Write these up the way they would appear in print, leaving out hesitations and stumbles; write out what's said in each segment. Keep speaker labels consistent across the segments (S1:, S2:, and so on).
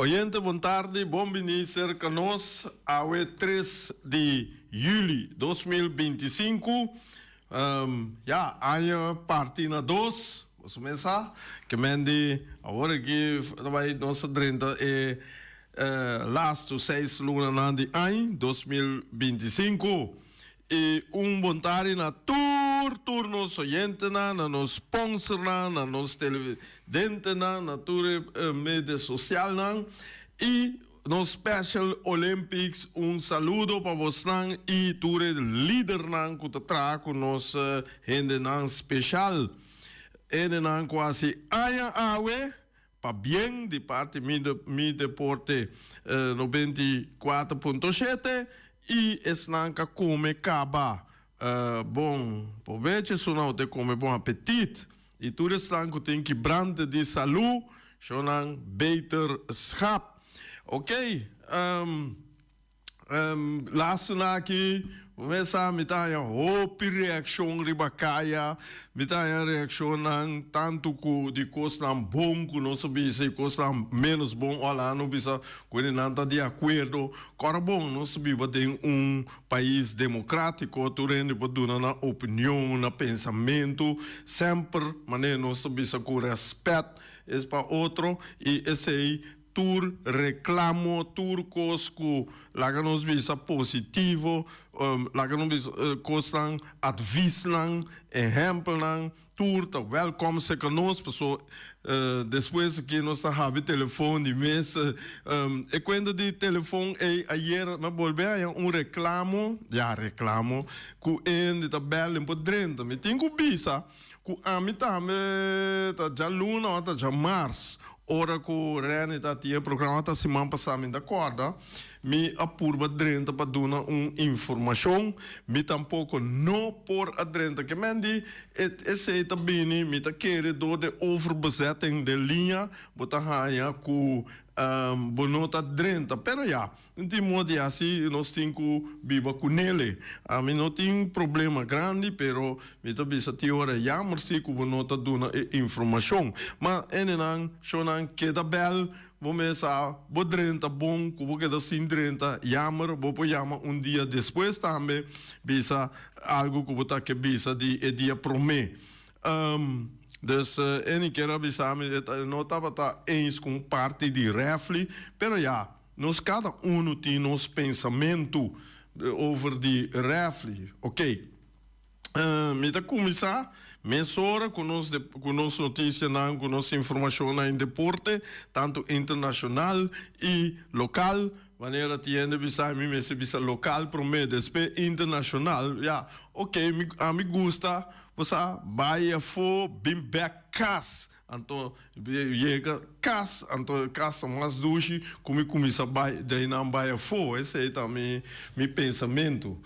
S1: Oyente bon tardi, bon bini serka nos awe 3 di juli 2025. Ya, aña parti na dos, boso mes sa. Ke men di awor aki ta bai nos a drenta e lastu seis lunanan di añ 2025. I un bon tardi na tur tur nos oyentenan, na nos sponsornan, na nos televidentenan, na tur e media socialnan i nos Special Olympics. Un saludo pa bosnan i tur e lidernan ku ta traha ku nos hendenan special. Hendenan ku hasi aña awe pabien di parti Mi Mi Deporte 94.7 i esnan ka kome kaba bon probecho, esunnan ku ta kome bon apetit i tur esnan ku tin kibrante di salu, shonan beterschap. Ok. Lastunan aki bo mes sa mi ta haña hopi reakshon riba kaya, mi ta haña reakshonnan tantu ku di kosnan bon ku nos a bisa i kosnan ménos bon, ohala no bisa ku nan ta di akuerdo. Kòrda bon, nos ta biba den un pais demokrátiko, tur hende por duna nan opinion, nan pensamentu, semper manera nos ta bisa ku rèspèt es pa otro i esei Tur reclamo, tur cos cu laga nos bisa positivo, laga nos bisa cosnan, adviesnan, ehempelnan, tur ta welkom cerca nos, paso despues aki nos ta habi telefon di mes. E cuenta di telefon ey ayer mi a bolbe haya un reclamo, ya reclamo, cu hende ta bel den por drenta. Mi tin cu bisa cu ami tambe ta djaluna o ta djamars. Ora ku Renny ta tin e programa ta siman pasá mi ta kòrda mi a purba drenta pa duna un informashon mi tampoko no por a drenta ke men di esei ta bini mi ta kere dor de overbezetting den liña bo ta haña ku bo no ta drenta pero ya. N tin moda di hasi, nos tin ku biba ku nele. Ami no tin problema grandi, pero mi ta bisa tin ora jammer si ku bo no ta duna e informashon. Ma enenan, shownan keda bel, bo mes sa bo drenta bon, ku bo keda sin drenta jammer, bo por yama un dia despues tambe bisa algu ku bo ta ke bisa di e dia promé. Dus ene kier a bisa mi, e no tabata eens ku un parti di refli, pero ya. Nos kada unu tin nos pensamentu over di refli. Ok. Mi ta kuminsá mesora ku nos ku nos notisianan, ku nos informashonnan en deporte, tantu internashonal i lokal. Manera tin hende bisa mi mester bisa lokal promé, despues internashonal. Ya, ok, mi ami gusta bo sa bai afó bin bèk kas. Anto yega kas, anto e kas ta mas dushi ku mi kuminsá bai djainan bai afó. Esei ta mi mi pensamentu.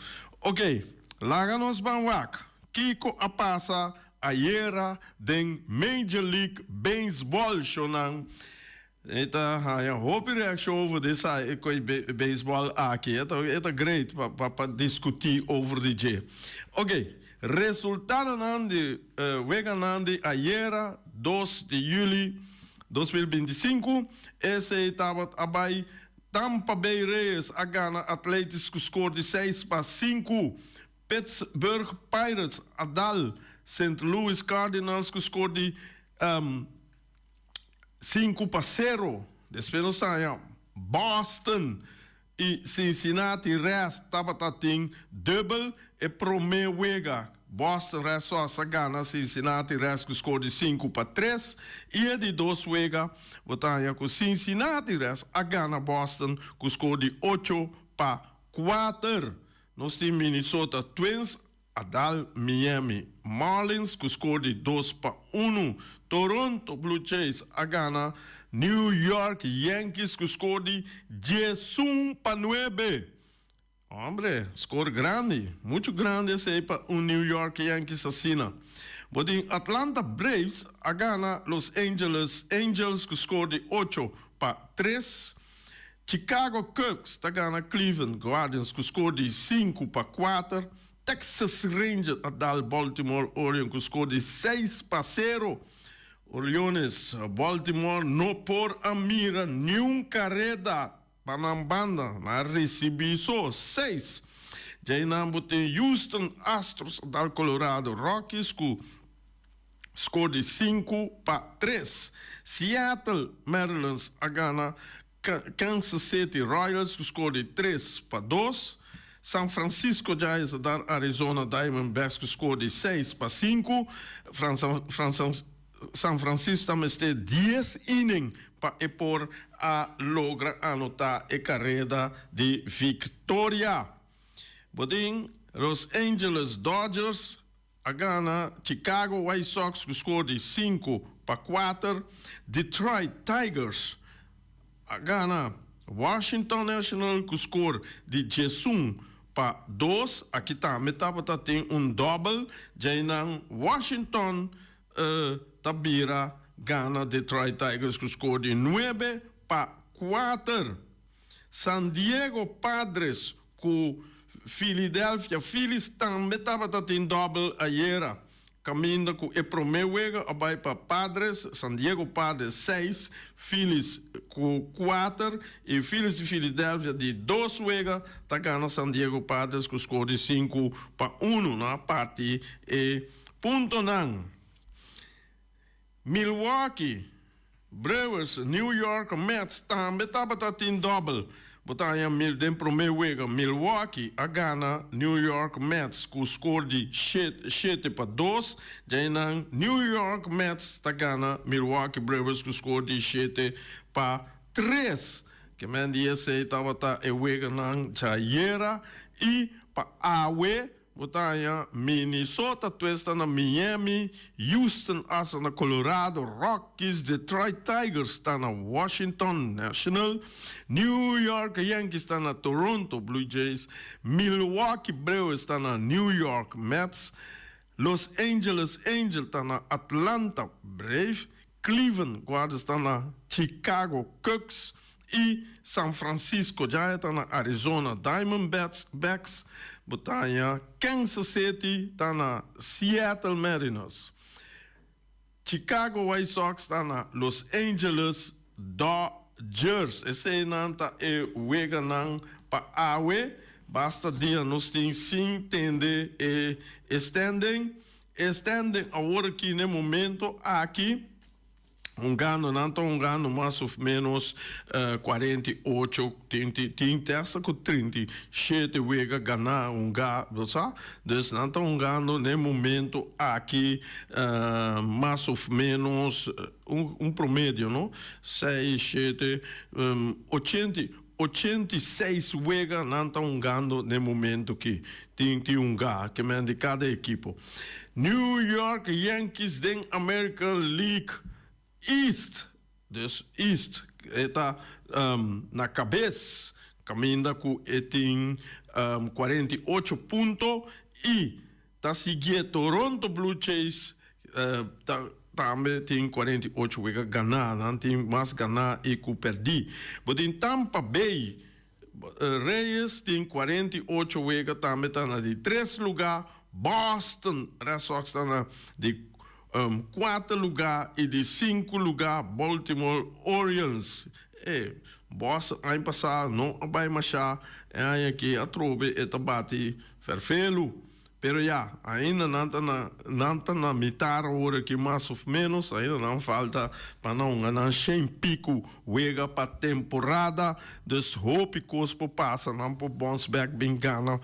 S1: Oke, laga nos ban wak kiko a pasa ayera den Major League Baseball, shownan. E ta haña hopi reakshon over di esai e koi beisbòl aki. E ta e ta great pa pa pa diskutí over di dje. Oke, resultadonan di weganan di ayera 2 di yüli 2025, esei tabat a bai Tampa Bay Rays a gana Athletics ku skor di 6-5. Pittsburgh Pirates a dal Saint Louis Cardinals ku skor di 5-0. Despues nos ta haña Boston i Cincinnati Reds tabata tin dubbel e promé wega. Boston Red Sox a gana Cincinnati Reds ku skor di 5-3 i e di dos wega bo ta haña ku Cincinnati Reds a gana Boston ku skor di 8-4. Nos tin Minnesota Twins a dal Miami Marlins ku skor di 2-1. Toronto Blue Jays a gana New York Yankees ku skor di 11-9. Hombre, skor grandi, muchu grandi esei pa un New York Yankees asina. Bo tin Atlanta Braves a gana Los Angeles Angels ku skor di 8-3. Chicago Cubs ta gana Cleveland Guardians ku skor di 5-4. Texas Rangers a dal Baltimore Orioles ku skor di 6-0. Orioles, Baltimore no por a mira niun kareda pa nan banda, nan a risibí so seis. Djei nan bo tin Houston Astros a dal Colorado Rockies ku skor di 5-3. Seattle Mariners a gana Kansas City Royals ku skor di 3-2. San Francisco Giants a dal Arizona Diamondbacks ku skor di 6-5. San Francisco ta mester 10 inning pa e por a logra anotá e kareda di viktoria. Bo tin Los Angeles Dodgers a gana Chicago White Sox ku skor di 5-4. Detroit Tigers a gana Washington National ku skor di 11-2. Aki tambe tabata tin un dòbel. Djeinan Washington ta bira gana Detroit Tigers ku skor di 9-4. San Diego Padres ku Philadelphia Phillies tambe tabata tin dòbel ayera. Kaminda ku e promé wega a bai pa Padres, San Diego Padres 6, Phillies ku 4 i Phillies di Philadelphia di dos wega ta gana San Diego Padres ku skor di 5-1. Nan a parti e puntonan. Milwaukee Brewers, New York Mets tambe tabata tin dòbel. Bo ta haña mil den promé wega. Milwaukee a gana New York Mets ku skor di 7-2. Djainan New York Mets ta gana Milwaukee Brewers ku skor di 7-3. Ke men di esei tabata e weganan djayera i pa awe. Bo ta haña Minnesota Twins ta na Miami, Houston Astros na Colorado Rockies, Detroit Tigers ta na Washington National, New York Yankees ta na Toronto Blue Jays, Milwaukee Brewers ta na New York Mets, Los Angeles Angels ta na Atlanta Braves, Cleveland Guardians ta na Chicago Cubs i San Francisco Giants ta na Arizona Diamondbacks. Bo ta haña Kansas City ta na Seattle Mariners. Chicago White Sox ta na Los Angeles Dodgers. Eseinan ta e weganan pa awe. Basta dia nos tin sin tende e standing. E standing awor aki n'e momento aki hungando nan ta hungando mas of menos 48 tin tin te hasta ku 37 wega ganá hungá bo sa dus nan ta hungando n'e momento aki mas of menos un promedio no seis shete 80 86 wega nan ta hungando n'e momento ki tin tin hunga ke men di kada ekipo. New York Yankees den American League East, dus East, e ta na kabes kaminda ku e tin 48 punto i ta siguié Toronto Blue Jays ta tambe tin 48 wega ganá. Nan tin mas ganá i ku pèrdí. Bo tin Tampa Bay Rays tin 48 wega tambe ta na di tres lugá. Boston Red Sox ta na di kuater lugá i di sinku lugá Baltimore Orioles. E Boston aña pasá no a bai mashá, e aña aki atrobe e ta bati fèrfelu. Pero ya, ainda nan ta na nan ta na mitar awor aki mas of menos, ainda nan falta pa nan hunga nan shen piku wega pa temporada, dus hopi kos por pasa, nan por bounce back bin gana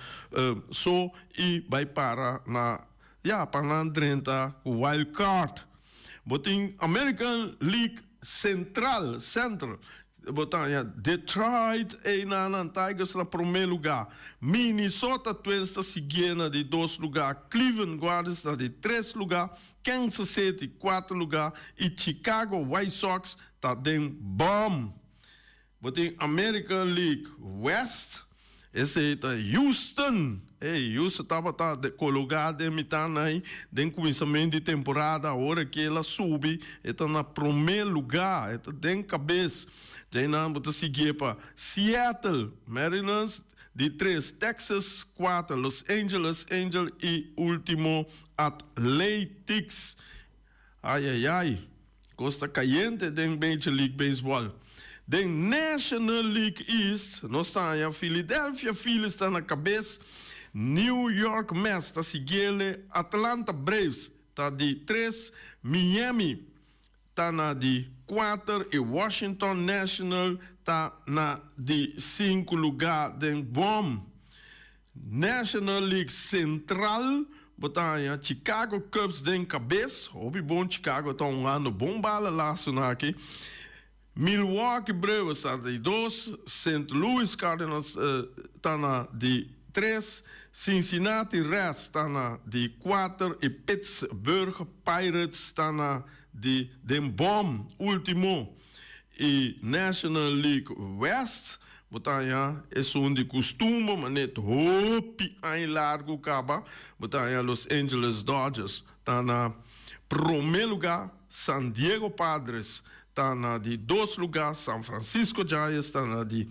S1: so i bai para na ya pa nan drenta ku wild card. Bo tin American League Central, Central, bo ta haña Detroit einan Tigers na promé lugá, Minnesota Twins ta siguié na di dos lugá, Cleveland Guardians na di tres lugá, Kansas City kuater lugá i Chicago White Sox ta den bòm. Bo tin American League West, esei ta Houston. Ey, Houston tabata kologá den mitan ei den kuminsamentu di temporada, awor aki el a subi, e ta na promé lugá, e ta den kabes. Djainan bo ta siguié pa Seattle Mariners, di tres Texas, kuater Los Angeles Angels i último Athletics. Ai ai ai. Kos ta kayente den Major League Baseball. Den National League East nos ta haña Philadelphia Phillies ta na kabes, New York Mets ta siguiele, Atlanta Braves ta di tres, Miami ta na di kuater i Washington National ta na di sinku lugá den bòm. National League Central, bo ta haña Chicago Cubs den kabes, hopi bon Chicago ta hungando bon bala lastunan aki. Milwaukee Brewers ta di dos, Saint Louis Cardinals ta na di tres, Cincinnati Reds ta na di kuater i Pittsburgh Pirates ta na di den bòm ultimo. I National League West bo ta haña esun di kustumber ma net hopi aña largu kaba bo ta haña Los Angeles Dodgers ta na promé lugá, San Diego Padres ta na di dos lugá, San Francisco Giants ta na di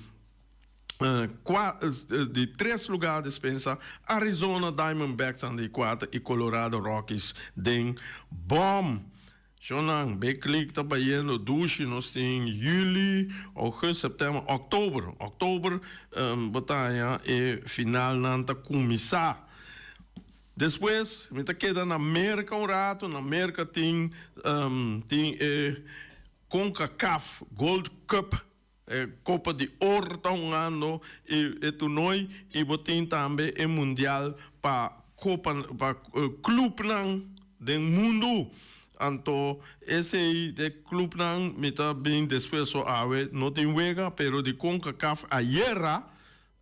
S1: di tres lugá, despensa, Arizona Diamondbacks ta na di kuater i Colorado Rockies den bòm. Shonnan, Big League ta bayendo dushi, nos tin juli, august, september, oktober. Oktober bo ta haña e finalnan ta kuminsá. Despues mi ta keda na Merka un ratu, na Merka tin tin e Concacaf Gold Cup, e Kopa di Oro ta hungando e e toernooi i bo tin tambe e mundial pa kopa pa klupnan den mundu. Anto esei de klupnan mi ta bin despues so awe no tin wega pero di Concacaf ayera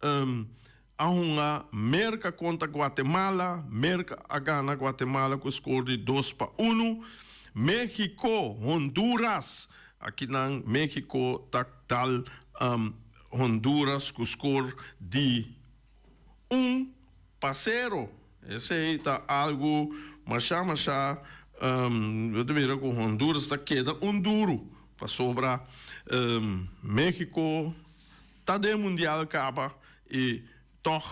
S1: a hunga Merka kontra Guatemala, Merka a gana Guatemala ku skor di 2-1. Mexico, Honduras, akinan Mexico ta dal Honduras ku skor di 1-0. Esei ta algu masha masha, bo ta mira ku Honduras ta keda un duru pasobra Mexico Ta den mundial kaba i tòg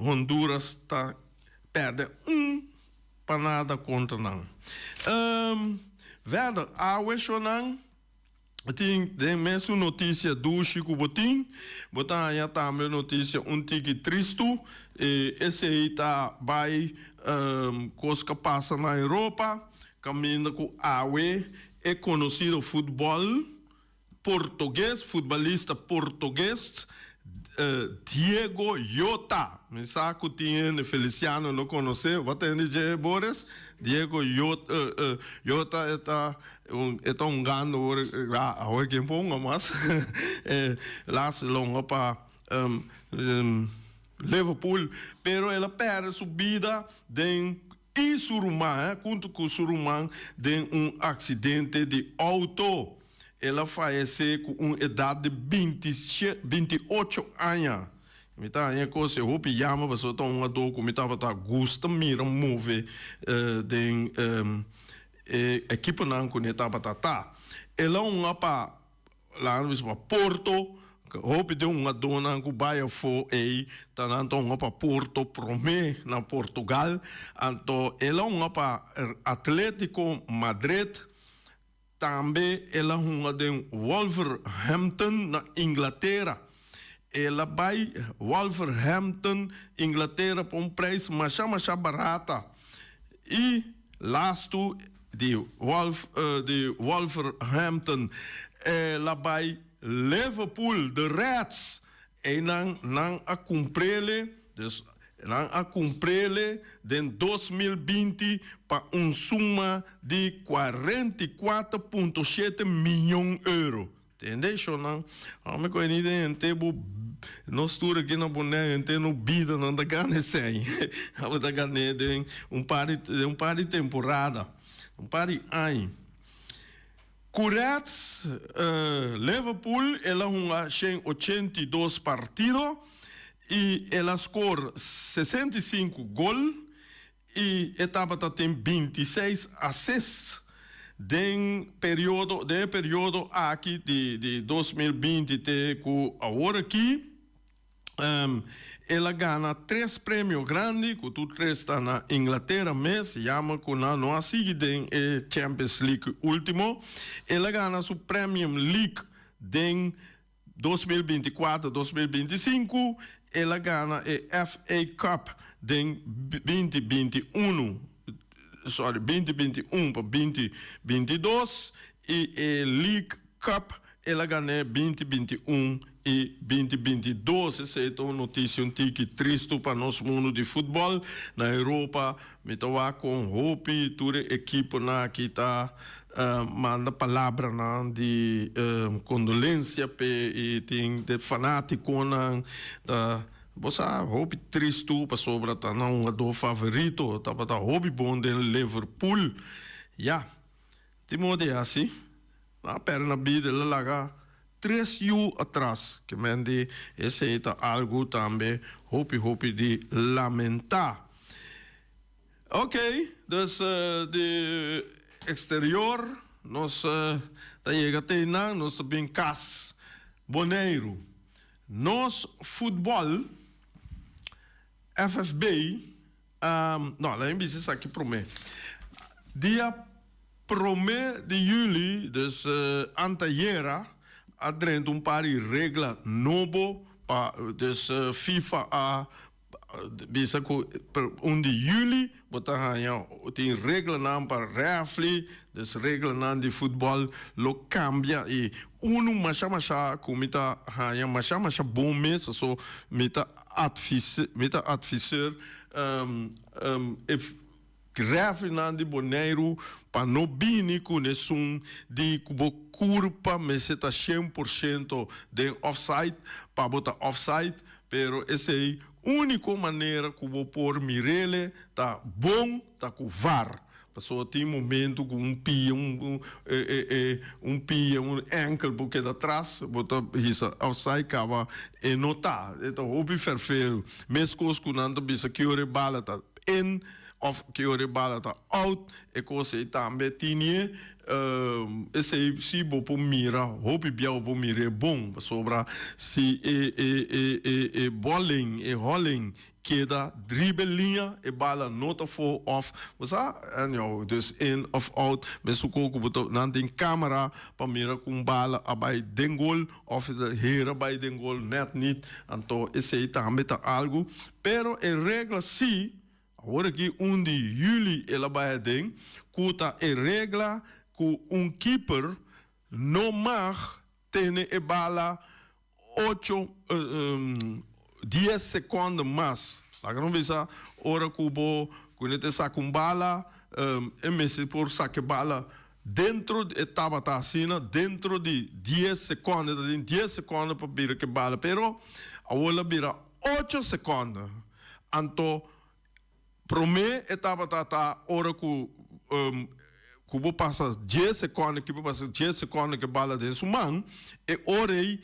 S1: Honduras ta pèrdè un pa nada kontra nan. Verder awe shownan tin den mesun notisia dushi ku bo tin, bo ta haña tambe notisia un tiki tristu, i esei ta bai kos ku a pasa na Europa kaminda ku awe e konosido futbòl Portugues, futbalista portugues Diego Jota. Mi sa ku tin hende Feliciano lo konosé. Bo a tende dje, Boris? Diego Jota e ta e ta hungando awor, awor ken por hunga mas. Las el a hunga pa Liverpool, pero el a pèrdè su bida den I su ruman, huntu ku su ruman den un aksidente di outo. El a fayesé ku un edat di 28 aña. Mi ta haña kos e hopi yama pasobra ta un adó ku mi tabata gusta mira move den e ekiponan ku ne tabata ta. El a hunga pa Laga nos bisa pa Porto, hopi den hungadónan ku bai afó ei ta nan ta hunga pa Porto promé na Portugal. Anto el a hunga pa Atlético Madrid, tambe el a hunga den Wolverhampton na Inglatera. El a bai Wolverhampton, Inglatera pa un preis masha masha barata i lastu di di Wolverhampton el a bai Liverpool, the Reds. Einan nan a kumprele, dus nan a kumprele den 2020 pa un suma di 44.7 miyon euro. Tende shownan, hòmber ku e den henter bo nos tur aki na Bonaire henter no bida nan ta gana esei. Abo ta gan'é den un par di den un par di temporada, un par di aña. Ku Reds Liverpool el a hunga 182 partido i el a skor 65 gol I e tabata tin 26 assists den periodo den e periodo aki di di 2020 te ku awor aki. El a gana tres premio grandi, ku tur tres ta na Inglatera mes, yama ku nan no a sigui den e Champions League ultimo. El a gana su Premium League den 2024, 2025, el a gana e FA Cup den 2021, sorry, 2021 pa 2022 i e League Cup el a gan'é 2021 i 2022. Esei ta un notisia un tiki tristu pa nos mundu di futbòl. Na Europa mi ta wak kon hopi tur e ekiponan aki ta manda palabranan di kondolensia p'e i tin de fanátikonan ta bo sa hopi tristu pasobra ta nan hungadó favorito tabata hopi bon den Liverpool. Ya. Tin modo di hasi. Nan a perde na bida, el a laga tres yu atras. Ke men di esei ta algu tambe hopi hopi di lamentá. Ok, dus di exterior nos ta yega te einan, nos ta bin kas Boneiru. Nos futbòl, FFB, No, laat mi bisa esaki promé. Dia promé di juli, dus antayera, a drenta un par di regla nobo pa, dus FIFA a bisa ku un di juli bo ta haña tin reglanan pa rèfli, dus reglanan di futbòl lo kambia i unu masha masha ku mi ta haña masha masha bon mes paso mi ta advise mi ta adviser e refrinan di Boneiru pa no bini ku nesun di ku bo kurpa mester ta 100% den offside pa bo ta offside, pero esei uniko manera ku bo por mirele ta bon ta ku var. Pasobra tin momento ku un pia, un un pia, un enkel por keda atras, bo ta hisa offside kaba e no ta. E ta hopi ferfero. Meskos ku nan ta bisa ki ora e bala ta in òf ki ora e bala ta out, e kos ei tambe tinie. Esei si bo por mira hopi bia bo por mira e bon, pasobra si e e e e bolling, e holling Keda driba e liña, e bala no ta for of, bo sa? Anyhow, dus in of out, mesun ko ku bo ta, nan tin camera pa mira ku un bala a bai den gol of e ta hera bai den gol net nit, anto esei tambe ta algu. Pero e regla si, awor aki un di juli el a bai aden, ku ta e regla ku un keeper no mag tene e bala ocho, dies sekondo mas. Laga nos bisa ora ku bo ku ne ta saka un bala, e mester por saka e bala dentro di, e tabata asina, dentro di dies sekondo, e ta tin dies sekondo pa bira ku e bala, pero awor el a bira ocho sekondo. Anto Promé e tabata ta ora ku ku bo pasa dies sekònde, ku bo pasa dies sekònde ku e bala den su man, e ora ei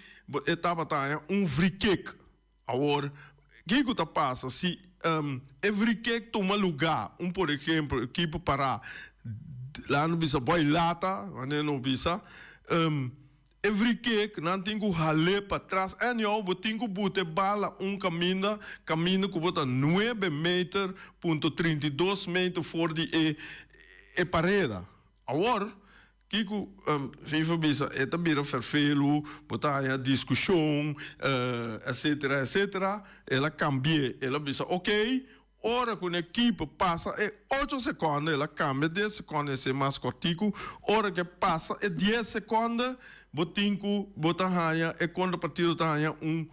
S1: e tabata haña un frikik. Awor, kiko ta pasa si e frikik tuma lugá, un por ehempel ekipo pará, laga nos bisa bòi lata, manera nos bisa, Every kick nan tin ku hal'é patras. Anyhow, bo tin ku buta e bala un kaminda, kaminda ku bo ta nuebe meter punto 32 meter for di e e pareda. Awor, kiko FIFA bisa? E ta bira ferfelu, bo ta haña diskushon, etcetera, etcetera. El a kambi'é, el a bisa, okey, Ora ku un ekipo pasa e ocho sekonde, el a kambia dies sekonde esei mas kòrtiku. Ora ku e pasa e dies sekonde, bo tin ku bo ta haña e kontrapartido ta haña un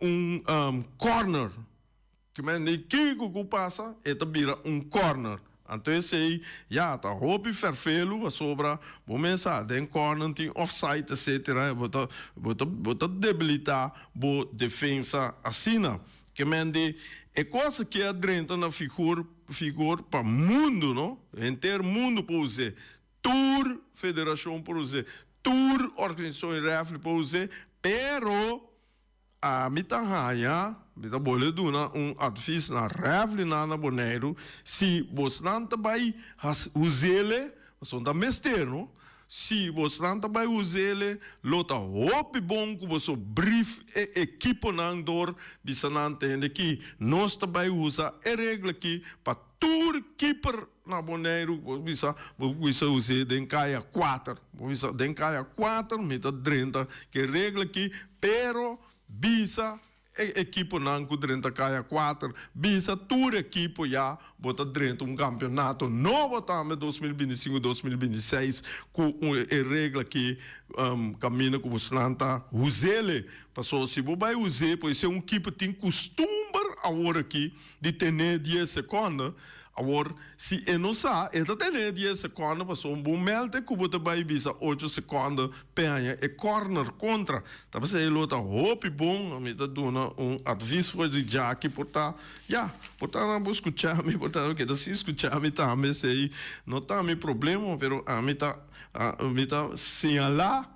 S1: un kòrner. Ke men di kiko ku pasa e ta bira un kòrner. Anto esei ya ta hopi fèrfelu pasobra bo mes sa den kòrner tin òfsait etsetera bo ta bo ta bo ta debilitá bo defensa asina. Ke men di e kos aki a drenta na figur figor pa mundu no, henter mundu por us'é, tur federashon por us'é, tur organisashon refri por us'é, pero ami ta haña, mi ta bolbe duna un advis na refrinan na Boneiru, si bosnan ta bai has us'é, pasobra ta mester no. Si bosnan ta bai us'ele, lo ta hopi bon ku boso brief e ekiponan dor bisa nan tende ki nos ta bai usa e regla ki pa tur keeper na Boneiru. Bo bisa bo bisa us'é den kaya kuater, bo bisa den kaya kuater mi ta drenta ku e regla ki, pero bisa E ekiponan ku drenta kaya kuater bisa tur ekipo ya bo ta drenta un kampionato nobo tambe 2025, 2026 ku e regla ki kaminda ku bosnan ta huzele. Paso si bo bai huz'é por esei un kipo tin kustumber awor aki di tene dies sekonde. Awor, si e no sa, e ta tene dies sekonde pasobra bo mèlte ku bo ta bai bisa ocho sekonde p'e haña e kòrner kontra. Ta p'esei lo ta hopi bon, mi ta duna un advis for di djaki por ta, ya, por ta nan por skucha mi, por ta keda sin skucha mi tambe, esei no ta mi problema, pero ami ta mi ta señalá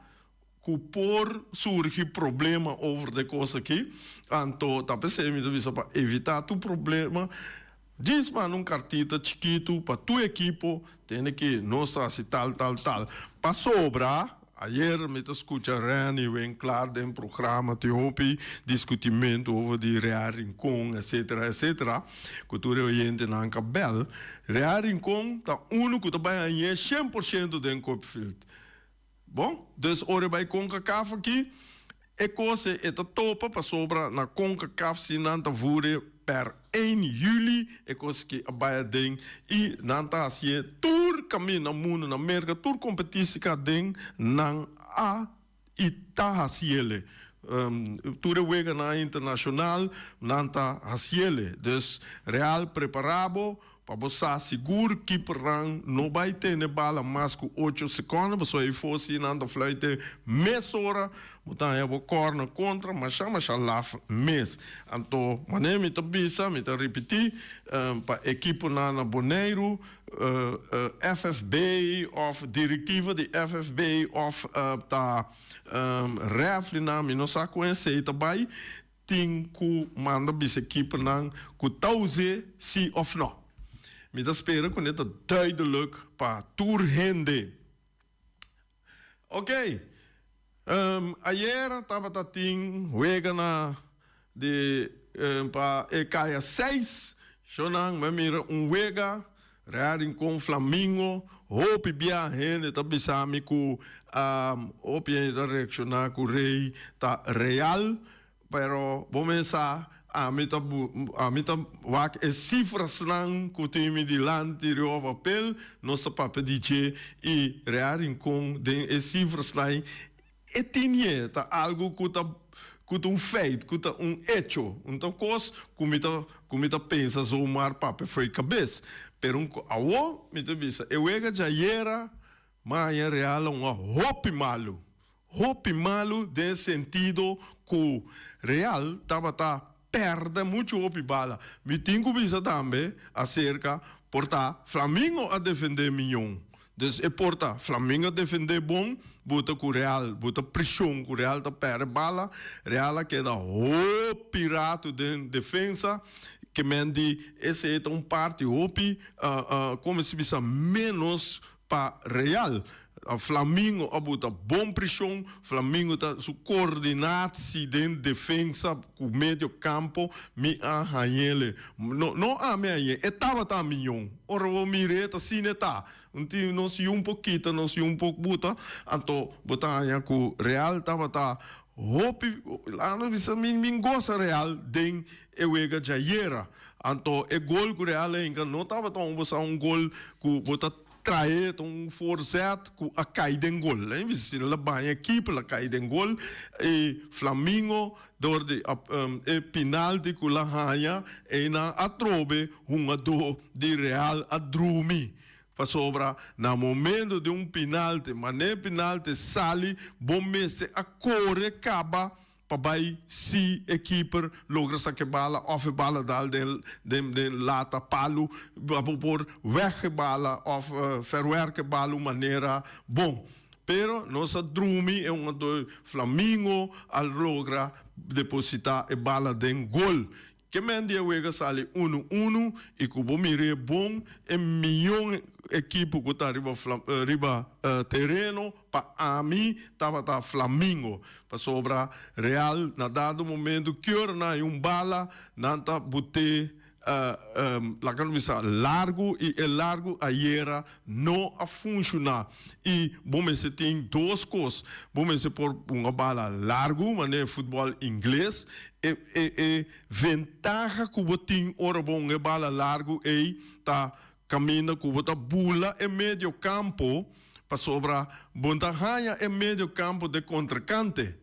S1: ku por surgi problema over de kos aki, anto ta p'esei mi ta bisa pa evitá tur problema, djis manda un kartita chikitu pa tur ekipo, tende ki nos ta hasi tal tal tal. Pasobra, ayer mi ta skucha Renny Winklaar den programa tin hopi diskutimentu over di Real Rincon etcetera etcetera, ku tur e oyentenan ka bèl. Real Rincon ta unu ku ta bai hañ'é 100% den Copperfield. Bon, dus ora e bai Concacaf aki, e kos e ta topa pasobra na Concacaf si nan ta vure per 1 juli e kos aki a bai aden i nan ta hasié tur kaminda na mundu, na Merka, tur kompetisi ka aden nan a i ta hasiele. Tur e weganan internashonal nan ta hasiele. Dus Real prepara bo Pa bo sa sigur kipernan no bai tene bala mas ku ocho sekonde pasobra e for si nan ta fluite mesora bo ta haña bo kòrner kontra masha masha laf mes. Anto manera mi ta bisa mi ta ripití pa ekiponan na Boneiru FFB òf direktiva di FFB òf ta rèfrinan mi no sa kon esei ta bai Tin ku manda bisa ekiponan ku ta us'é si òf nò. Mi ta spera ku ne ta duidelijk pa tur hende. Oké, ayer tabata tin wega na di pa e kaya seis. Shownan mi a mira un wega Real Rincon Flamingo, hopi bia hende ta bisa mi ku hopi hende ta reakshoná ku Rey ta real, pero bo mes sa ami ta ami ta wak e sifrasnan ku tin mi dilanti riba papel, nos ta papia di dje i Real Rincon den e sifrasnan E tinie ta algu ku ta ku ta un feit, ku ta un echo, un ta kos ku mi ta ku mi ta pensa zomaar papia fo'i kabes. Pero un awo mi ta bisa e wega djayera maña Real a un a hopi malu, hopi malu den sentido ku Real tabata pèrdè muchu hopi bala. Mi tin ku bisa tambe aserka por ta Flamingo a defendé miñon. Dus e por ta Flamingo a defendé bon, bo ta ku Real, bo ta preshon ku Real ta pèrdè bala. Real a keda hopi ratu den defensa, ke men di esei ta un parti hopi, komo si bisa, ménos pa Real. Flamingo a buta bon preshon, Flamingo ta su koordinatsi den defensa ku medio kampo mi a hañele. No, no ami a hañ'é, e tabata a miñon. Ora bo mir'é ta asina e ta. Un tin nos yu un por kita, nos yu un por buta, anto bo ta haña ku Real tabata hopi, laga nos bisa mi mi gosa Real den e wega djayera. Anto e gol ku Real a hinka no tabata un bo sa un gol ku bo ta Trae ta un voorzet ku a kai den gol. Lain bisa si el a baña ekipo el a kai den gol i Flamingo dor di e pinalti ku el a haña einan atrobe hungadó di Real a drumi pasobra na momento di un pinalti manera e pinalti sali bo mester a kore kaba pa bai si e keeper logra saka e bala of e bala dal den den den lata palu pa bo por weg e bala of verwerk e bala un manera bon. Pero nos a drumi e un anto Flamingo a logra deposita e bala den gol. Ke men di e wega sali unu unu i ku bo mir'é bon e mion ekipo ku ta riba riba tereno pa ami tabata Flamingo pasobra Real na dado momento ki ora nan hay un bala nan ta but'é Laga nos bisa largu i e largu ayera no a funshoná. I bo mester tin dos kos, bo mester por hunga bala largu manera e futbòl ingles, e e e ventaha ku bo tin ora bo hunga e bala largu ei ta kaminda ku bo ta bula e medio kampo pasobra bo ta haña e medio kampo den kontrinkante.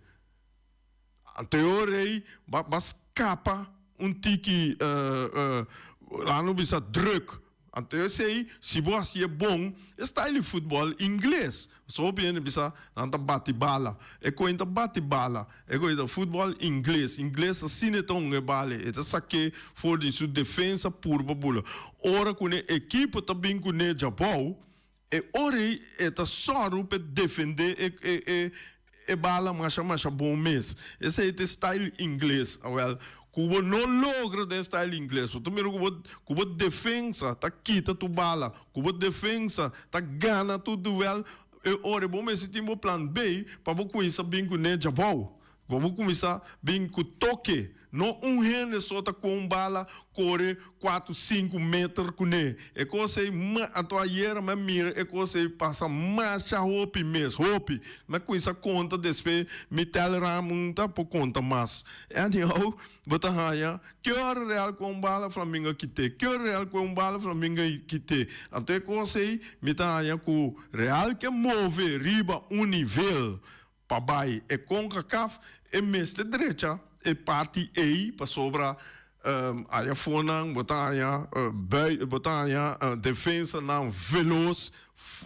S1: Anto rei ba ba skapa un tiki laga nos bisa druk. Anto esei si bo hasié bon e style di futbòl ingles. Pasobra hopi hende bisa nan ta bati bala. E koe ta bati bala. E koe ta futbòl ingles. Ingles asina e ta hunga e bala. E ta sak'é for di su defensa purba bula. Ora ku ne ekipo ta bin kuné djabou E ora ei e ta sòru p'e defendé e e e bala masha masha bon mes. Esei ta e style ingles. Awèl, ku bo no logra den style ingles, bo ta mira ku bo ku bo defensa ta kita tur bala, ku bo defensa ta gana tur duèl, e ora ei bo mester tin bo plan B pa bo kuminsá bin kuné djabou. Bo bo kuminsá bin ku toke. No un hende so ta ku un bala kore kuatu sinku meter kuné. E kos ei ma anto ayera mi a mira e kos ei pasa masha hopi mes, hopi. Mi a kuminsá konta despues mi tel Ramon ta por konta mas. Anyhow, bo ta haña ke ora Real ku un bala Flamingo a kit'é, ke ora Real ku un bala Flamingo a kit'é. Anto e kos ei mi ta haña ku Real ke move riba un nivel. Pa bai e Concacaf e mester drecha e parti ei pasobra aya afonan bo ta haña bo ta haña defensanan velos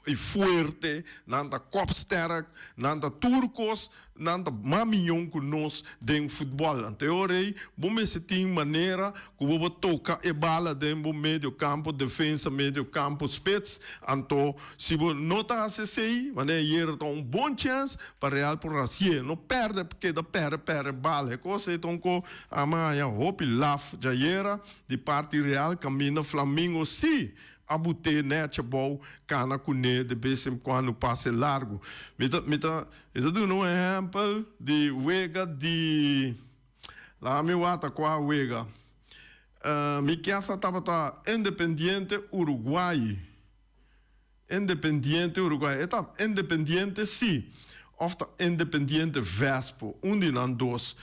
S1: i fuerte, nan ta kopsterk, nan ta tur kos, nan ta mas miyon ku nos den futbòl. Anto e ora ei bo mester tin manera ku bo por toka e bala den bo medio kampo, defensa, medio kampo, spits. Anto si bo no ta hasi esei, manera ayera ta un bon chèns pa Real por hasié. No pèrdè, keda pèrdè pèrdè bala. E kos ei ta un ko a haña hopi laf djayera di parti Real kaminda Flamingo sí a but'é nèchi abou kana kuné de bes en kuando pase largu. Mi ta mi ta mi ta duna un ehèmpel di wega di. Laga mi wata kua wega. Mi kiasa tabata Independiente Uruguay. Independiente Uruguay. E ta Independiente si of ta Independiente Vespo. Un di nan dos.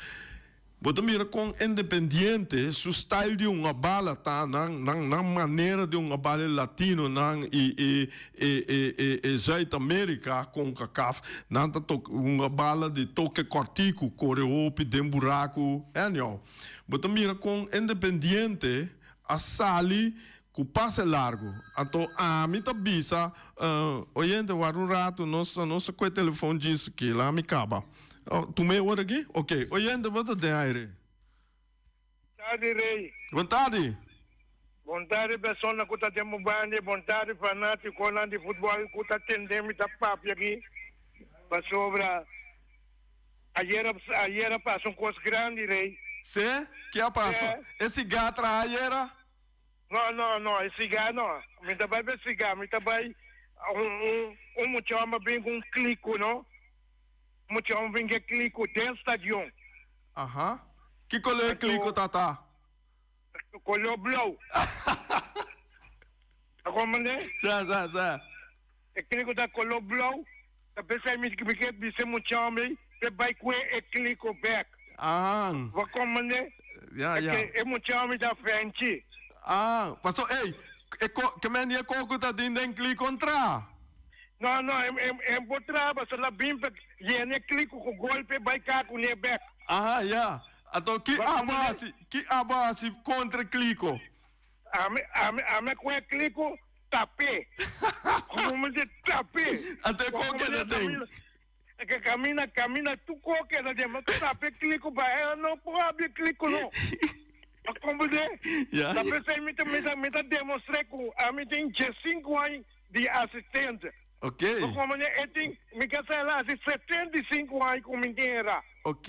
S1: Bo ta mira kon Independiente su style di hunga bala ta, nan nan nan manera di hunga bala e latinonan i e E e e e Zuid Amerika, Concacaf, nan ta tok hunga bala di toke kòrtiku, kore hopi den buraku, anyhow. Bo ta mira kon Independiente a sali ku pase largu. Anto ami ta bisa, oyente warda un ratu, nos nos a koe telefon djis aki, laga mi kaba. Tuma e ora aki? Ok, oyente bo ta den aire.
S2: Tardi Rey.
S1: Bon tardi.
S2: Bon tardi persona ku ta den bo banda i bon tardi fanatikonan di futbòl ku ta tende mi ta papia aki pasobra ayera ayera pasa un kos grandi Rey.
S1: Se? Ke a pasa? E sigá traha ayera?
S2: No no no e sigá no mi ta bai pa e sigá mi ta bai un un un mucha hòmber bin ku un kliko no un mucha hòmber bin ku e kliko den stadion.
S1: Aha. Ki koló e kliko ta ta?
S2: Koló blou. Ta komprendé?
S1: Sa, sa, sa.
S2: E kliko ta koló blou. Ta p'esei mi mi ke bisa e mucha hòmber ei p'e bai kue e kliko bèk.
S1: Aha.
S2: Bo komprendé?
S1: Ya, ya.
S2: E mucha hòmber ta fènchi.
S1: Ah, paso ei, e ko, ke men di e koko ta tin den kliko ntra?
S2: No, no, e, e, e por traha pasobra la bin pa yena e kliko ku golpe bai ka kuné bèk.
S1: Aha, ya. Anto ki abo a hasi, ki abo a hasi kontra e kliko?
S2: Ami, ami, ami a kohe e kliko tap'é. Komo mi di tap'é.
S1: Anto e koko keda den?
S2: E ke kamina, kamina tur koko keda den. Mi a tapa e kliko pa e no por habri e kliko no. A komprendé?
S1: Ya.
S2: Ta p'esei mi ta, mi ta, mi ta demostr'é ku ami tin diesinku aña di asistente.
S1: Ok.
S2: Bo komo e tin, mi ke sa el a hasi 75 aña ku mi tin era.
S1: Ok.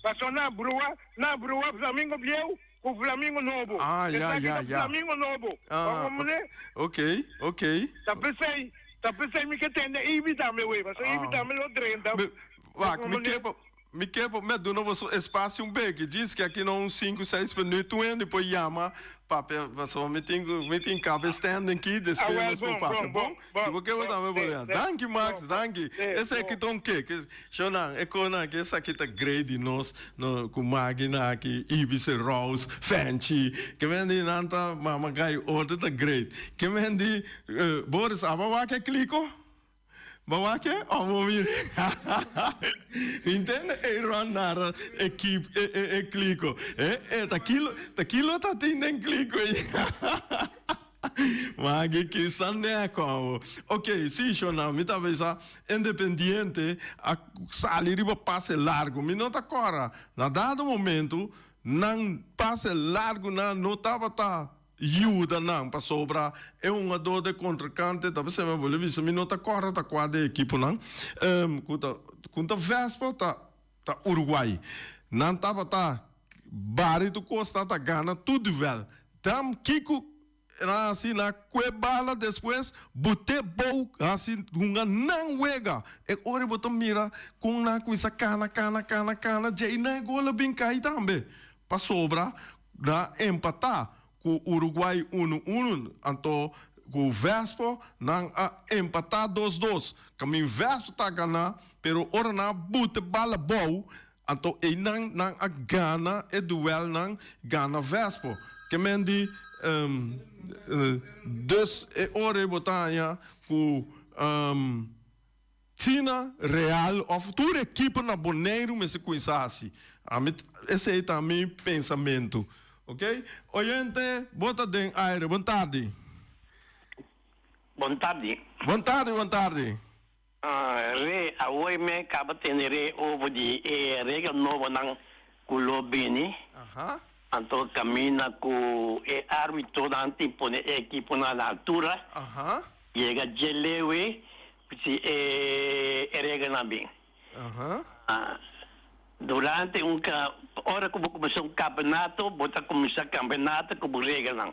S2: Paso na brua, na brua Flamingo bieu. ku Flamingo nobo.
S1: Ah, ya,
S2: Esaki
S1: ya,
S2: ta
S1: ya.
S2: Flamingo nobo.
S1: Ah,
S2: Bo komprendé?
S1: ok, ok.
S2: Ta p'esei, ta p'esei mi ke tende Ibi tambe wei, pasobra Ibi
S1: Ah.
S2: tambe lo drenta.
S1: Mi,
S2: Bo
S1: wak, mi
S2: komprendé?
S1: ke pa, mi ke pa mi a duna boso espasio un beki, djis ke aki na un sinku, seis minuut un hende por yama papia, pasobra mi tin ku, mi tin kabe standing ki,
S2: Ah,
S1: despues
S2: wel,
S1: nos por
S2: bon,
S1: papia,
S2: bon,
S1: bon?
S2: bon,
S1: Si bo ke bo
S2: bon,
S1: tambe por
S2: sí,
S1: yama.
S2: sí,
S1: Danki Max,
S2: bon,
S1: danki.
S2: sí,
S1: Esaki
S2: bon.
S1: ta un ke, ke, Shonan, e konan aki, esaki ta great di nos, no, ku Maggie-nan aki, Ibis, Rose, Fenchi, ke men di nan ta mama gai otro ta great. Ke men di, Boris, aba wak e kliko? Bo wak e? Of bo mira? Intende e rond nara ekip, e, e, e kliko. E, e, ta kilo, ta kilo ta tin den kliko ei. Maggie kisa neko awo. Ok, si shona, mi ta bisa Independiente a sali riba pase largo. Mi no ta kora. Na dado momento nan pase largo nan no tabata yuda nan pasobra e hungador de kontrinkante ta bisa mi a bisa mi no ta kora ta kua de ekiponan ku ta ku ta Vespa ta ta Uruguay. Nan tabata bari tur kos nan ta gana tur duel. Dam kiko nan hasi nan kue bala despues bute bou hasi hunga nan wega. E ora bo ta mira kon nan a kuminsa kana kana kana kana djei nan e gol a bin kai tambe. Pasobra nan a empata ku Uruguay unu unu anto ku Vespo nan a empata dos dos. Kamin Vespo ta gana pero ora nan a bute bala bou Anto einan nan a gana e duelnan, gana Vespo. Ke men di, Dus e ora ei bo ta haña ku Tina, Real òf tur ekipo na Boneiru mester kuminsá hasi. Ami, esei ta mi pensamentu. Oke? Oyente, bo ta den aire. Bon tardi.
S3: Bon tardi.
S1: Bon tardi, bon tardi.
S3: Re, Awor mi kaba tene re over di e regla nobonan ku lo bini. Anto kaminda ku e arbitronan tin pone e ekiponan na altura, yega dje lewe si e reglanan bin. Durante un ora ku bo kuminsá un kampeonato, bo ta kuminsá kampeonato ku bo reglanan.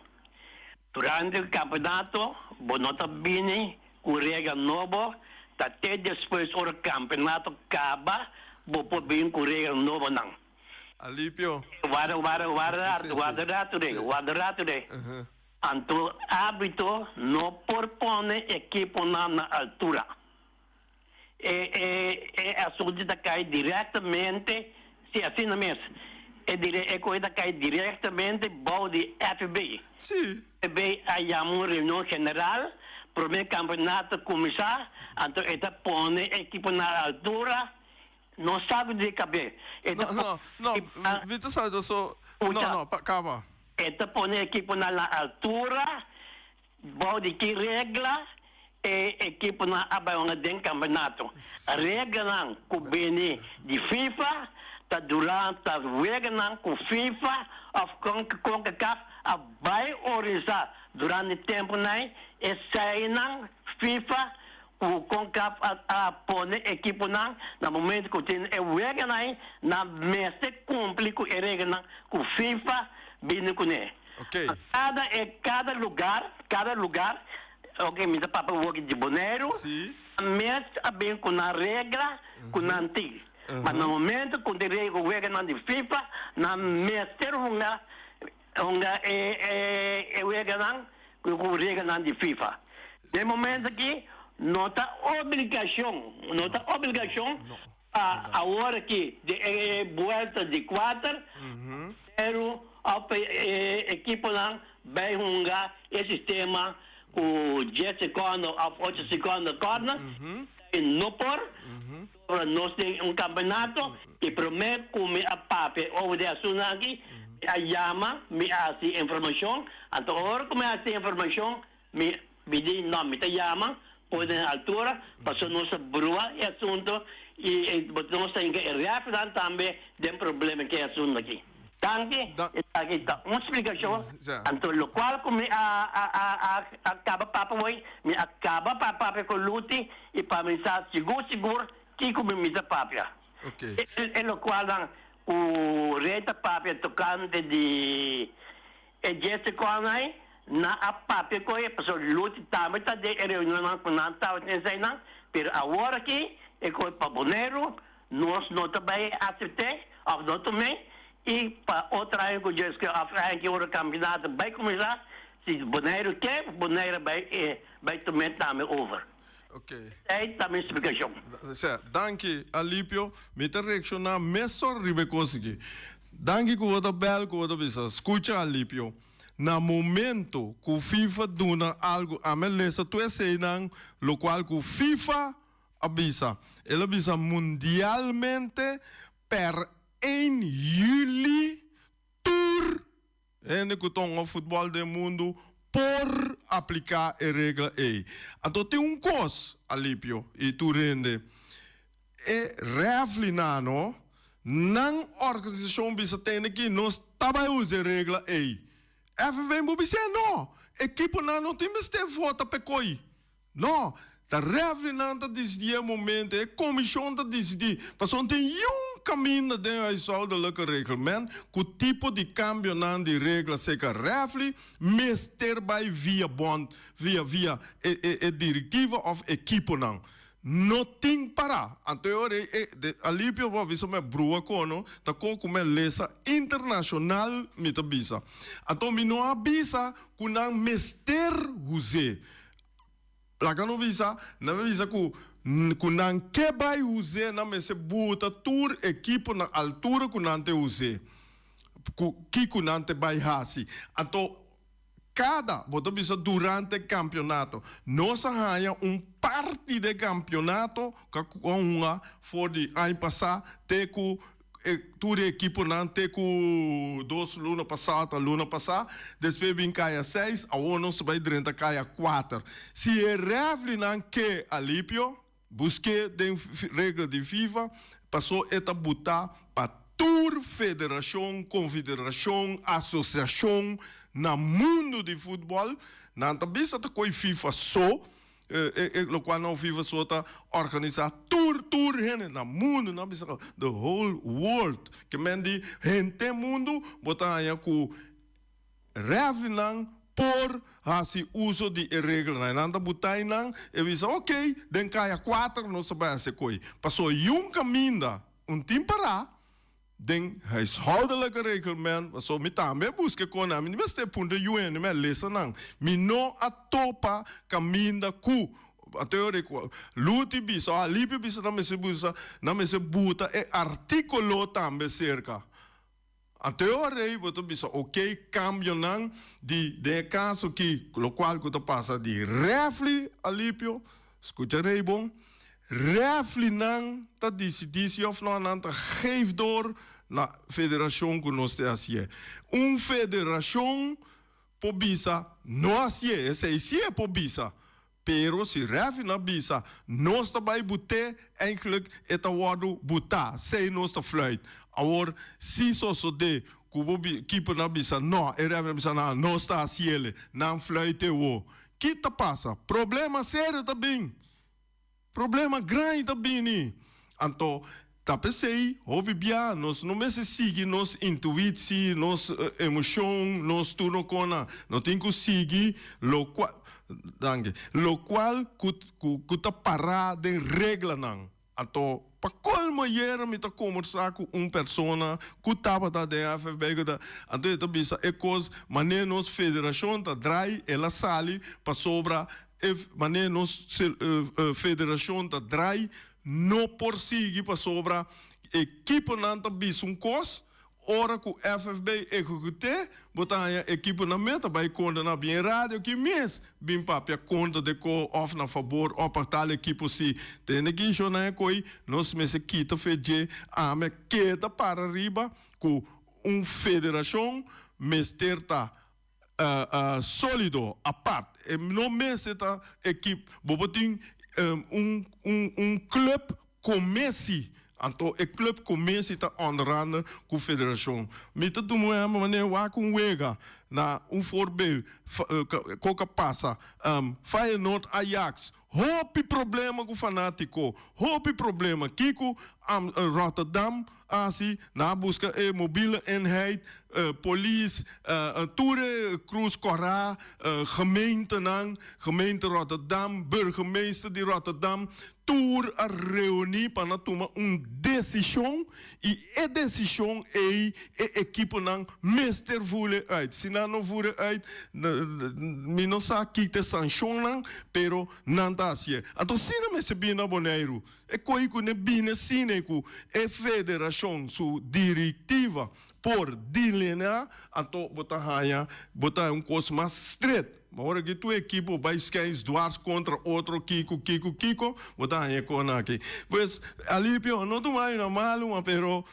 S3: Durante e kampeonato bo no ta bini Ku regla nobo ta te despues ora kampeonato kaba bo por bin ku regla nobonan.
S1: Alipio.
S3: Warda warda warda
S1: Sí, sí.
S3: warda rato de
S1: Sí.
S3: warda rato de.
S1: Ujú.
S3: Anto arbitro no por pone ekiponan na altura. E e e asuntu ta kai direktamente, si asina mes, e dire e koe ta kai direktamente bou di FB.
S1: Sí.
S3: FB a yama un reunion general prome kampeonato kuminsá, anto e ta pone ekipo na altura, no sabi di kab'é. E ta
S1: No, no, no,
S3: pone ekiponan.
S1: mi ta sabi so, no,
S3: Escucha.
S1: no, pa, kaba.
S3: E ta pone ekiponan na altura. Bou di ki regla e ekiponan a bai hunga den kampeonato? Reglanan ku bini di FIFA ta durante weganan ku FIFA òf Concacaf a bai organisá durante tempunan eseinan FIFA ku Concacaf a pone ekiponan na momento ku tin e weganan nan mester kumpli ku e reglanan ku FIFA bini kuné.
S1: Ok.
S3: Cada e cada lugar, cada lugar, ok, mi ta papia woki di Boneiru,
S1: Si.
S3: mes a bin cu nan regla cu nan tin. Ma na momento cu tin regla cu weganan di FIFA, nan mester hunga hunga e e e weganan cu cu reglanan di FIFA. Den momento aki no ta obligacion, no ta obligacion pa awor aki den e buelta di cuater, Pero of e ekiponan bay hunga e sistema cu dies secondo of ocho secondo corner, esey no por, pasobra nos tin un campeonato y prome cu mi a papia over di asunto aki, mi a yama, mi a haci informacion, anto ora cu mi a haci informacion, Mi di, No, mi ta yama pone den altura, pasobra nos ta brua e asunto i nos ta hinka e rèfnan tambe den problema ku e asunto aki. Danki, esaki ta un splikashon. Anto lokual ku mi a kaba papia hoy, mi a kaba pa papia ku Luti i pa mi sa sigur sigur kiko mi ta papia. E lokualnan. ku Rey ta papia tokante di e djeste kònai, nan a papia ku e, pasobra Luti tambe ta den e reunionnan ku nan tabatin eseinan, pero awor aki e koe pa Boneiru nos no ta bai asept'é òf no tum'é i pa otro aña ku djes ke òf aña ki ora kampionato bai kuminsá, si Boneiru ke, Boneiru bai bai tum'é tambe over.
S1: Ok.
S3: Esei ta mi splikashon.
S1: Sè, danki Alipio. Mi ta reakshoná mesor riba e kos aki. Danki ku bo ta bèl ku bo ta bisa. Skucha Alipio, na momento ku FIFA duna algu, ami a lesa tur eseinan lokual ku FIFA a bisa. El a bisa mundialmente per ein juli tur Hende ku ta hunga futbòl den mundu por apliká e regla ei. Anto tin un kos, Alipio i tur hende, e rèflinan no, nan organisashon bisa tende ki nos ta bai usa e regla ei. FFB bo bis'é no, ekiponan no tin mester vota p'e koi. No, ta refrinan ta disidí e momento, e komishon ta disidí, pasobra tin yun kaminda den huishoudelijke reglement ku tipo di kambionan di regla seka refri mester bai via bond, via via e e e direktiva òf ekiponan. No tin pará. Anto e ora ei e de Alipio bo a bisa mi a brua kono ta ko ku mi a lesa internashonal mi ta bisa. Anto mi no a bisa ku nan mester huz'é. Laga no bisa, nan a bisa ku ku nan ke bai huz'é nan mester buta tur ekipo na altura ku nan te huz'é, ku kiko nan te bai hasi. Anto kada, bo ta bisa durante kampionato, nos a haña un parti den kampionato ku a hunga for di aña pasá te ku E tur e ekiponan te ku dos luna pasá ta luna pasá, despues bin kaya seis, awor nos ta bai drenta kaya kuater. Si e rèfrinan ke alipio, busk'é den regla di FIFA, paso e ta butá pa tur federashon, konfederashon, asosiashon na mundu di futbòl, nan ta bisa ta koe FIFA so, E lokual nan FIFA so ta organisá tur tur hende na mundu, nan bisa the whole world, ke men di henter mundu bo ta haña ku rèfrinan por hasi uso di e reglanan. E nan ta butá einan e bisa ok den kaya kuater nos ta bai hasi koi. Pasobra yun kaminda un tin pará. Den huishoudelijke reglement, pasobra mi tambe a buska e konan, mi no mester puntra yu hende, mi a lesa nan. Mi no a topa kaminda ku, anto e ora ku Luti bisa òf Alipio bisa nan mester busa, nan mester buta e artíkulo tambe serka. Anto e ora ei bo ta bisa oke, kambionan di den e kaso aki, lokual ku ta pasa di rèfli Alipio, skucha rei bon, Reflinan ta disidí si òf nò nan ta geef door na federashon ku nos te hasié. Un federashon por bisa no hasié, esei sí e por bisa. Pero si reflinan bisa nos ta bai but'é, eigenlijk e ta wòrdu butá, sei nos ta fluit. Awor si sosodé ku bo kipernan bisa nò, e reflinan bisa nan nos ta hasiéle, nan fluit e wo. Ki ta pasa? Problema serio ta bin. Problema grandi ta bini. Anto, ta p'esei hopi bia nos no mester sigui nos intuitsi, nos emocion, nos tur no kona. No tin ku sigui lokual, danki, lokual ku ku ta pará den reglanan. Anto, pa kolmo ayera mi ta kombersá ku un persona ku tabata den FFB ku ta, anto e ta bisa e kos manera nos federashon ta drai, el a sali pasobra E manera nos federacion ta draai no por sigui pasobra ekiponan ta bisa un cos, ora cu FFB ejecute bo ta haña ekiponan mes ta bay contra na bien radio aki mes bin papia contra de co of na fabor of pa tal ekipo si. Tende ki shona e coy nos mester kita fe dje ame keda para riba cu un federacion mester ta Solido, apart. E no mester ta ekip. Bo por tin un un un club comesi. Anto e club comesi ta onder andere cu federacion. Mi ta tuma un ehempel manera wak un wega na un voorbeeld koka pasa Feyenoord Ajax. Hopi problema cu fanatico. Hopi problema. Kico Rotterdam. a hasi, nan a buska e mobiele eenheid, polis, tur e Cruz Kòrá, gemeentenan, gemeente Rotterdam, burgemeester di Rotterdam, tur a reuní pa nan tuma un desishon i e desishon ei e ekiponan mester voer uit. Si nan no voer uit, mi no sa ki ta e sanshonnan, pero nan ta hasié. Anto asina mester bini na Boneiru. E koi ku ne bini asina ku e federashon su direktiva por dilineá, anto bo ta haña bo ta haña un kos mas stret. Ma ora ki tur ekipo bai skens dwars kontra otro kiko kiko kiko, bo ta haña e kon aki. Pues, Alipio, no tuma mi na malu, ma pero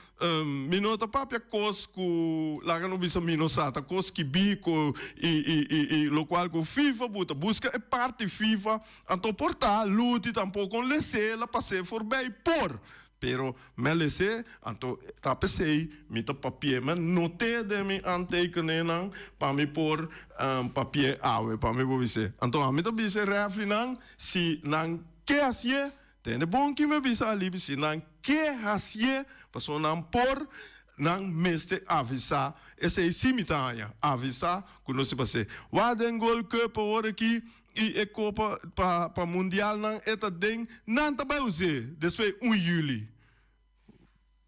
S1: mi no ta papia kos ku laga no bisa mi no sa, ta kos skibí ku i i i i lokual ku FIFA buta. Buska e parti FIFA, anto por ta Luti tampoko les'é la pas'é forbei por. Pero mi a les'é, anto ta p'esei mi ta papi'é. Mi a not'é den mi aantekeningnan pa mi por papi'é awe, pa mi por bis'é. Anto ami ta bisa e rèfrinan, si nan ke hasié, tende bon ki mi a bisa alibi, si nan ke hasié, pasobra nan por, nan mester avisá. Esei sí mi ta haña, avisá ku nos ta pas'é. Wak den Gold Cup awor aki, I e kopa pa pa mundialnan e ta den nan ta bai us'é despues un juli.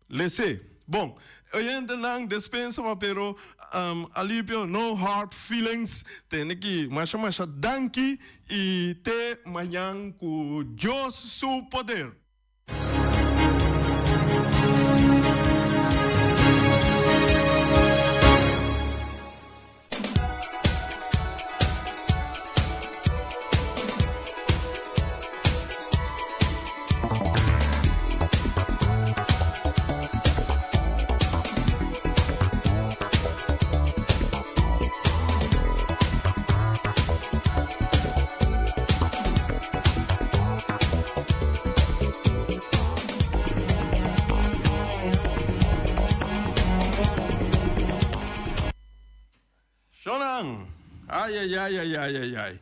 S1: Les'é. Bon, oyentenan despensa ma pero Alipio no hard feelings tene ki masha masha danki i te mañan ku Dios su poder. Shonnan, Ayayayayayay.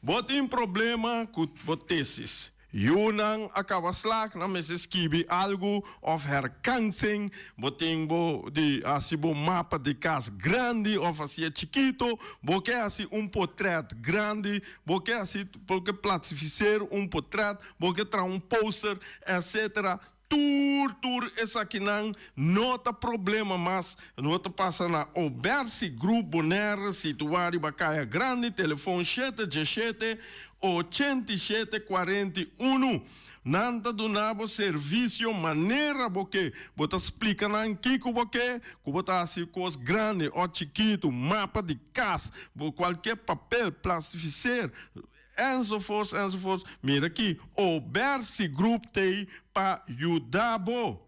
S1: Bo tin problema ku bo tesis. Yunan a kaba slag, nan mester skibi algu òf herkansing. Bo tin bo di hasi bo mapa di kas grandi òf hasié chikito. Bo ke hasi un potrèt grandi, bo ke hasi, bo ke plasifiseer un potrèt, bo ke traha un poster, etcetera. Tur tur esakinan no ta problema mas, no ta pasa na Obersi Group Bonaire situá riba Kaya Grandi, telefon shete diesshete, 87 41. Nan ta duna bo servisio manera bo ke. Bo ta splika nan kiko bo ke, ku bo ta hasi kos grandi o chikitu, mapa di kas, bo kualke papel, plastifiseer, enzovoorts, enzovoorts. Mira aki, Obersi Group t'ei pa yuda bo.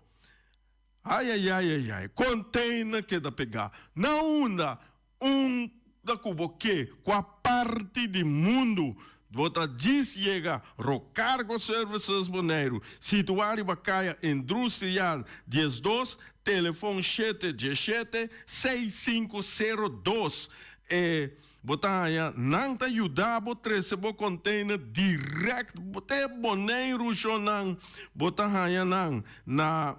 S1: Ayayayayay, container keda pegá. Na unda? Unda ku bo ke, kua parti di mundu bo ta djis yega Rocargo Services Boneiru, situá riba Kaya Indrustrial 12, telefon shete diesshete, 6502. E Bo ta haña nan ta yuda bo trese bo container direct te Boneiru shonnan. Bo ta haña nan na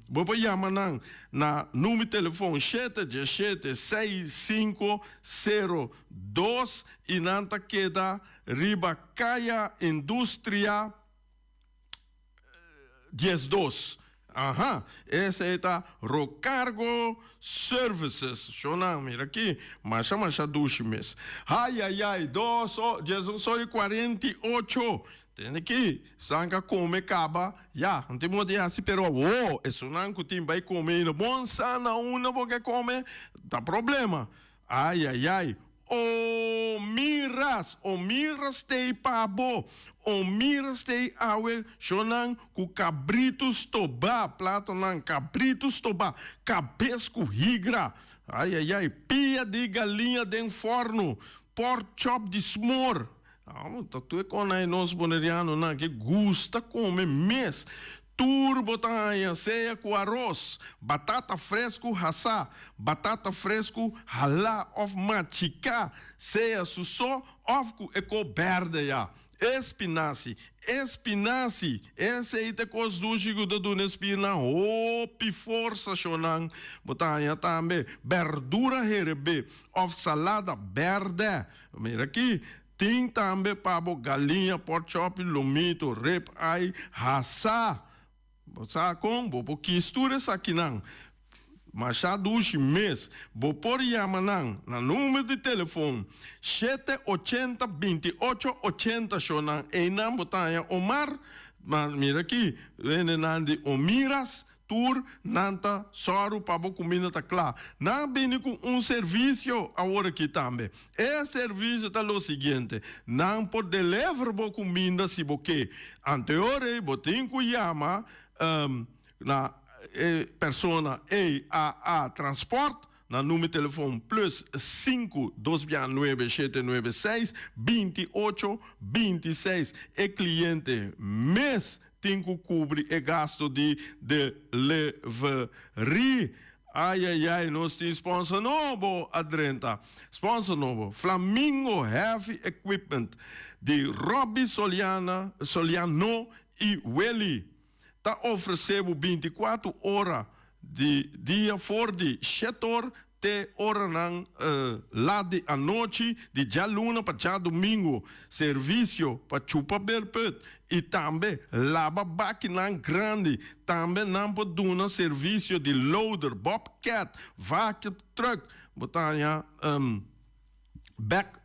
S1: bo por yama nan na number telefon shete diesshete 6502 y nan ta keda riba Kaya Industria 12. Aha, esei ta Rocargo Services. Shonnan, mira aki, masha masha dushi mes. Hayayay, dos o, 12 ora y 48. Tende aki, sanka kome kaba, ya, no tin modo di hasi, pero awo, esunnan ku tin bai kome ainda, bon sa na unda bo ke kome, ta problema. Ai, ai, ai, o miras, o miras tei pa bo, o miras tei awe shonan ku kabritu stobá, platonan kabritu stobá, kabes ku higra, ai, ai, ai, pia di galiña den fòrnu, pork chop di smor. Amo ta tur e kona e nos bonerianonan ke gusta kome mes. Tur bo ta haña sea ku aros, batata fresku hasá, batata fresku halá òf machiká, sea su so òf ku e ko bèrdè ya. Espinasi, espinasi, esei ta e kos dushi ku ta duna e spirnan hopi forsa shonnan. Bo ta haña tambe bèrdura herebé òf salada bèrdè. Mira aki, tin tambe pa bo galiña, pòrchòpi, lomito, rib eye, hasá. Bo sa kon bo por kis tur esakinan? Masha dushi mes. Bo por yama nan na number di telefon shete ochenta binti ocho ochenta shonan einan bo ta haña Omar, ma mira aki hendenan di Omiras tur nan ta sòru pa bo kuminda ta kla. Nan a bini ku un servisio awor aki tambe. E servisio ta lo siguiente, nan por deliver bo kuminda si bo ke. Anteor ei bo tin ku yama na e persona EAA Transport na number telefon plus sinku dos bia nuebe shete nuebe seis binti ocho binti seis. E kliente mes tin ku kubri e gasto di delivery. Ay ay ay nos tin sponsor nobo a drenta. Sponsor nobo, Flamingo Heavy Equipment di Robby Soliana, Soliano y Willy ta ofrece bo binticuatro ora di dia for di shet or te oranan lat di anochi di djaluna pa djadumingu. Servisio pa chupa berput i tambe laba bakinan grandi. Tambe nan por duna servisio di loader, bobcat, vacuum truck, bo ta haña back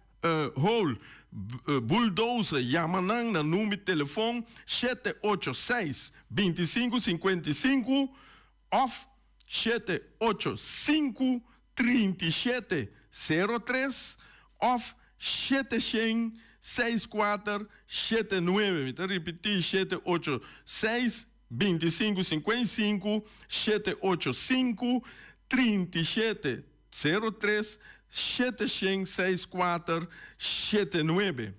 S1: hole, bulldozer. Yama nan na number telefon shete ocho seis, bintisinku sinkuentisinku òf 785 37 03 òf 700 64 79. Mi ta ripití, 786 25 55, 785 37 03, 700 64 79.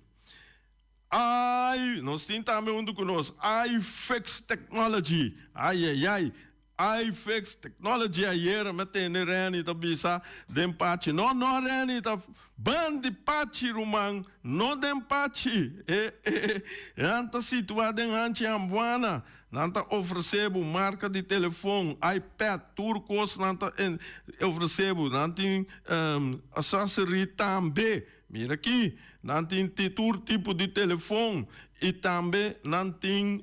S1: Ai, nos tin tambe huntu ku nos iFix Technology. Ai, ai, ai. iFix Technology ayera mi a tende Renny ta bisa den pachi. No, no Renny ta ban di pachi ruman, no den pachi. E, e, nan ta situa den Hanchi Ambuana. Nan ta ofrece bo marca di telefon, iPad, tur cos nan ta ofrece bo. Nan tin accessory tambe. Mira aki, nan tin tur tipo di telefon y tambe nan tin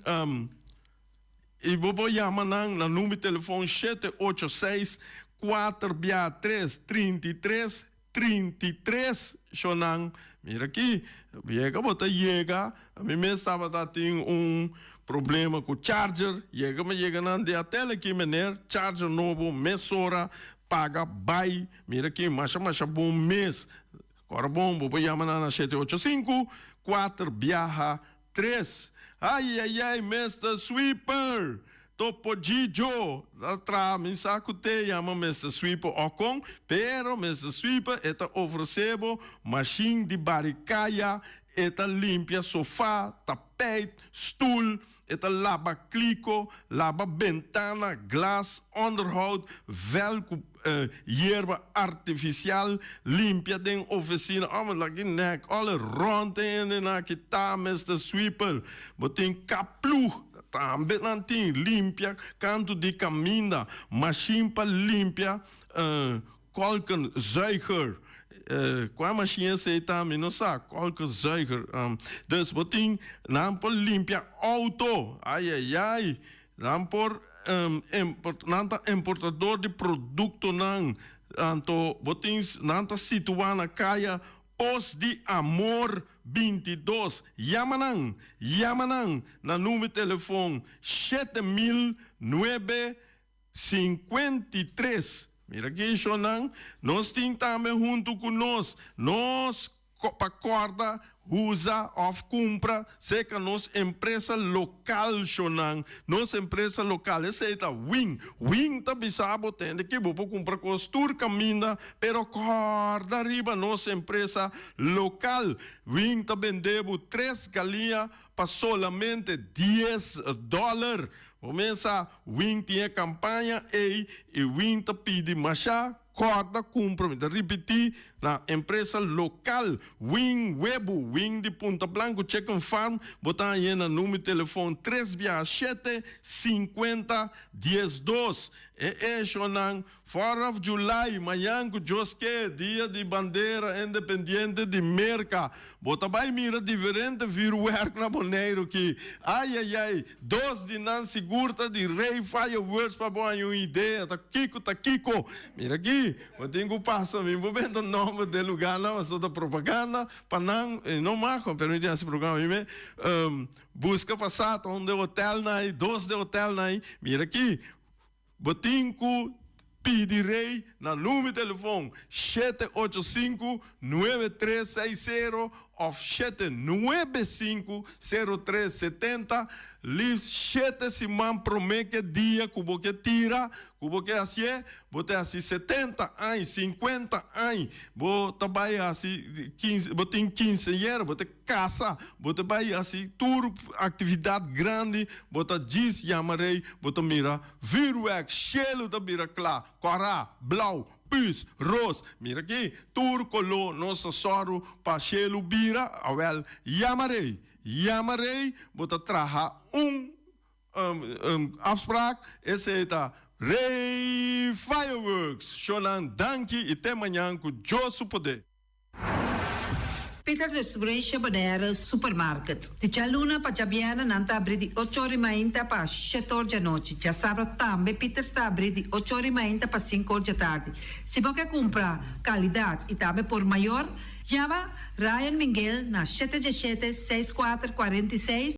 S1: y bo por yama nan na number di telefon shete ocho seis kuater bia tres trinta i tres trinta i tres shonan. Mira aki, yega bo ta yega, ami mes tabata tin un problema ku charger, yega mi yega nan di a tel aki meneer, charger nobo mesora paga bai. Mira aki, masha masha bon mes. Ora bon, bo por yama nan na shete ocho sinku, kuater biaha tres. Ai ai ai, Mister Sweeper! Topo Gigio ta traha, mi sa ku te yama Mister Sweeper o kon, pero Mister Sweeper e ta ofresé bo mashin di bari kaya, e ta limpia sofá, tapijt, stul, E ta laba kliko, laba bentana, glas, onderhoud, vel ku yerba artifisial, limpia den ofisina. Ome laki nek alle rond hende na ki ta Mister Sweeper. Bo tin kaploeg tambe nan tin, limpia kantu di kaminda, mashin pa limpia Kolkenzuiger, Kua mashin esei ta? Mi no sa. Kolkenzuiger. Dus bo tin, nan por limpia outo. Ai ai ai. Nan por, nan ta importador di produktonan. Anto bo tin, nan ta situá na kaya Pos di Amor 22. Yama nan, yama nan na number telefon 7009. 53. Mira ki shonnan nos tin tambe huntu ku nos. Nos pa kòrda usa òf kumpra serka nos empresa lokal shonnan. Nos empresa lokal esei ta Wing. Wing ta bisa bo tende ki bo por kumpra kos tur kaminda pero kòrda riba nos empresa lokal. Wing ta bende bo tres galiña pa solamente dies dòler. Bo mesa Win tin e kampaña ei i Win ta pidi masha. Kòrda kumpra, mi ta ripití, na empresa lokal Wing Webu, Wing di Punta Blanco Chicken Farm, bo ta hañ'é na number di telefon tres biaha shete, 50, 12. E eshonan 4 of July, mañan ku Dios ke, dia di bandera independiente di Merka. Bo ta bai mira diferente vuurwerk na Boneiru ki. Ai ai ai, dos di nan sigur ta di Rey Fireworks pa bo haña un idea ta kiko ta kiko. Mira aki, bo tin ku pasa mi bo benta nomber di e lugarnan pasobra ta propaganda pa nan, e no mag, pero mi tin hasi programa mi me. Buska pa sa ta un di e hotelnan ei, dos di e hotelnan ei. Mira aki. Bo tin ku pidi Rey na number telefon 785 9360 òf 795 0370 liefst shete siman promé ku e dia ku bo ke tira, ku bo ke hasié, bo ta hasi 70 aña, 50 aña, bo ta bai hasi kinse, bo tin kinseñera, bo ta Kasa, bo ta bai hasi tur aktividat grandi, bo ta djis yama rei, bo ta mira vuurwerk, shelu ta bira kla, kòrá, blou, pus, ros, mira aki, tur koló nos ta sòru pa shelu bira, awèl, yama rei, yama rei, bo ta traha un afspraak, esei ta Rei Fireworks! Shownan danki i te mañan ku Dios su poder.
S4: Peters Restauration Bonaire Supermarket. Di djaluna pa djabièrnè nan ta abrí di ocho or i mainta pa shete or djanochi. Djasabra tambe Peters ta abrí di ocho or i mainta pa sinku or djatardi. Si bo ke kumpra kalidat i tambe por mayor, yama Ryan Minguel na shete djeshete, seis kuater, 46.